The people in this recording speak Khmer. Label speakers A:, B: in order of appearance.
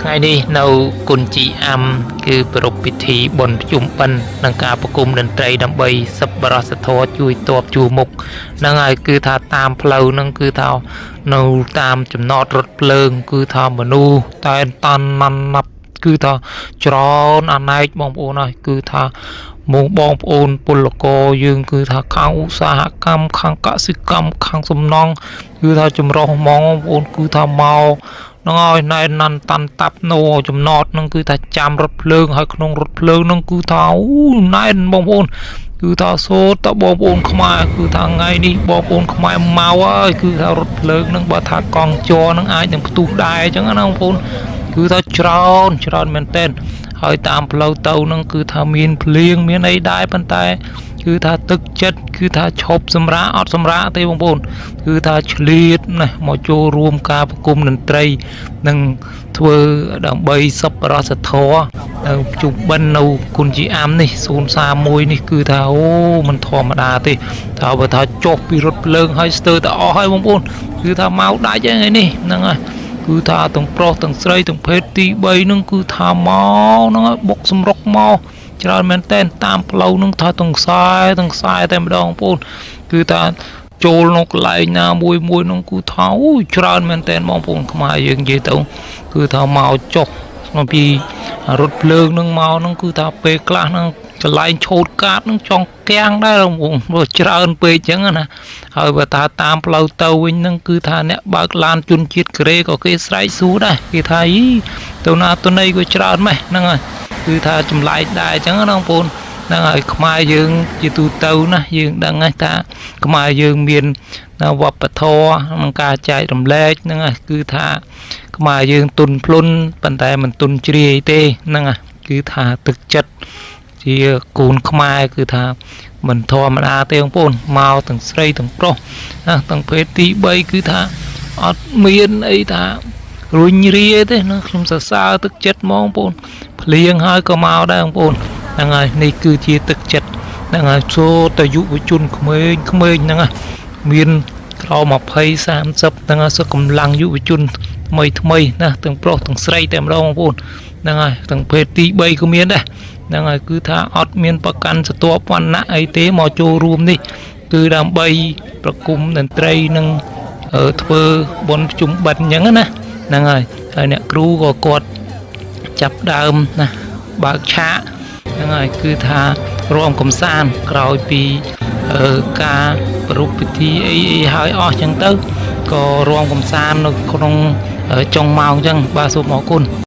A: ថ្ងៃនេះនៅគុនជីអាំគឺប្រារព្ធពិធីបុណ្យភ្ជុំបិណ្ឌនិងការប្រគំតន្ត្រីដើម្បីសប្បុរសធម៌ជួយតបជួរមុខហ្នឹងហើយគឺថាតាមផ្លូវហ្នឹងគឺថានៅតាមចំណតរថភ្លើងគឺថាមនុស្សតែនតាន់ណាន់ណាប់គឺថាច្រើនអាណែកបងប្អូនហើយគឺថាមកបងប្អូនពលករយើងគឺថាខាងឧស្សាហកម្មខាងកសិកម្មខាងសំណង់គឺថាចម្រុះហ្មងបងប្អូនគឺថាមក ហ្នឹងហើយណែនណាន់តាន់តាប់នៅចំណតហ្នឹងគឺថាចាំរថភ្លើងហើយក្នុងរថភ្លើងហ្នឹងគឺថាអូណែនបងប្អូនគឺថាសូត្រតបងប្អូនខ្មែរគឺថាថ្ងៃនេះបងប្អូនខ្មែរមកហើយគឺថារថភ្លើងហ្នឹងបើថាកង់ជ័រហ្នឹងអាចនឹងផ្ទុះដែរអញ្ចឹងណាបងប្អូនគឺថាច្រើនច្រើនមែនទែនហើយតាមផ្លូវទៅហ្នឹងគឺថាមានភ្លៀងមានអីដែរប៉ុន្តែគឺថាទឹកចិត្តគឺថាឈប់សម្រាកអត់សម្រាកទេបងប្អូនគឺថាឆ្លៀតណាស់មកចូលរួមការប្រគំតន្ត្រី នឹងធ្វើដើម្បីសប្បុរសធម៌នៅជុំបិណ្ឌនៅគុណជីអាំនេះ031នេះគឺថាអូមិនធម្មតាទេថាបើថាចុះពីរថភ្លើងហើយស្ទើរតែអស់ហើយបងប្អូនគឺថាមកដាច់ហ្នឹងឯនេះហ្នឹងហើយគឺថាទាំងប្រុសទាំងស្រីទាំងភេទទី3ហ្នឹងគឺថាមកហ្នឹងហើយបុកសម្រុកមកច្រើនមែនតែនតាមផ្លូវហ្នឹងថាទាំងខ្សែទាំងខ្សែតែម្ដងបងប្អូនគឺថា ចូលនៅកន្លែងណាមួយមួយនោះគឺថាអូយច្រើនមែនតើបងប្អូនខ្មែរយើងនិយាយទៅគឺថាមកចុះមកពីរថភ្លើងនឹងមកនឹងគឺថាពេលខ្លះនឹងកន្លែងឆូតកាតនឹងចង់កាំងដែរបងប្អូនព្រោះច្រើនពេកចឹងណាហើយបើថាតាមផ្លូវទៅវិញនឹងគឺថាអ្នកបើកឡានជនជាតិកូរ៉េក៏គេស្រែកសួរដែរគេថាអីទៅណាទៅណីក៏ច្រើនម៉េះហ្នឹងហើយគឺថាចម្លែកដែរចឹងណាបងប្អូនហ្នឹងហើយខ្មែរយើងជាទូទៅណាយើងដឹងហើយថា ខ្មែរយើងមានវប្បធម៌ក្នុងការចែករំលែកហ្នឹងហើយគឺថាខ្មែរយើងទុនភ្លុនប៉ុន្តែមិនទុនជ្រាយទេហ្នឹងហើយគឺថាទឹកចិត្តជាកូនខ្មែរគឺថាមិនធម្មតាទេបងប្អូនមកទាំងស្រីទាំងប្រុសណាទាំងភេទទី3គឺថាអត់មានអីថារុញរាទេណាខ្ញុំសរសើរទឹកចិត្តហ្មងបងប្អូនភ្លៀងហើយក៏មកដែរបងប្អូនហ្នឹងហើយនេះគឺជាទឹកចិត្ត ហ្នឹងហើយចូលទៅយុវជនក្មេងក្មេងហ្នឹងហើយមានក្រោម20 30ហ្នឹងហើយសឹកកម្លាំងយុវជនថ្មីថ្មីណាទាំងប្រុសទាំងស្រីតែម្ដងបងប្អូនហ្នឹងហើយទាំងភេទទី3ក៏មានដែរហ្នឹងហើយគឺថាអត់មានប្រកាន់ស្រទាប់វណ្ណៈអីទេមកចូលរួមនេះគឺដើម្បីប្រគំតន្ត្រីនិងធ្វើបុណ្យភ្ជុំបិណ្ឌអញ្ចឹងណាហ្នឹងហើយហើយអ្នកគ្រូក៏គាត់ចាប់ដើមណាបើកឆាកហ្នឹងហើយគឺថារួមកំសាន្តក្រោយពីការប្រារព្ធពិធីអីអីហើយអស់ចឹងទៅក៏រួមកំសាន្តនៅក្នុងចុងម៉ោងចឹងបាទសូមអរគុណ។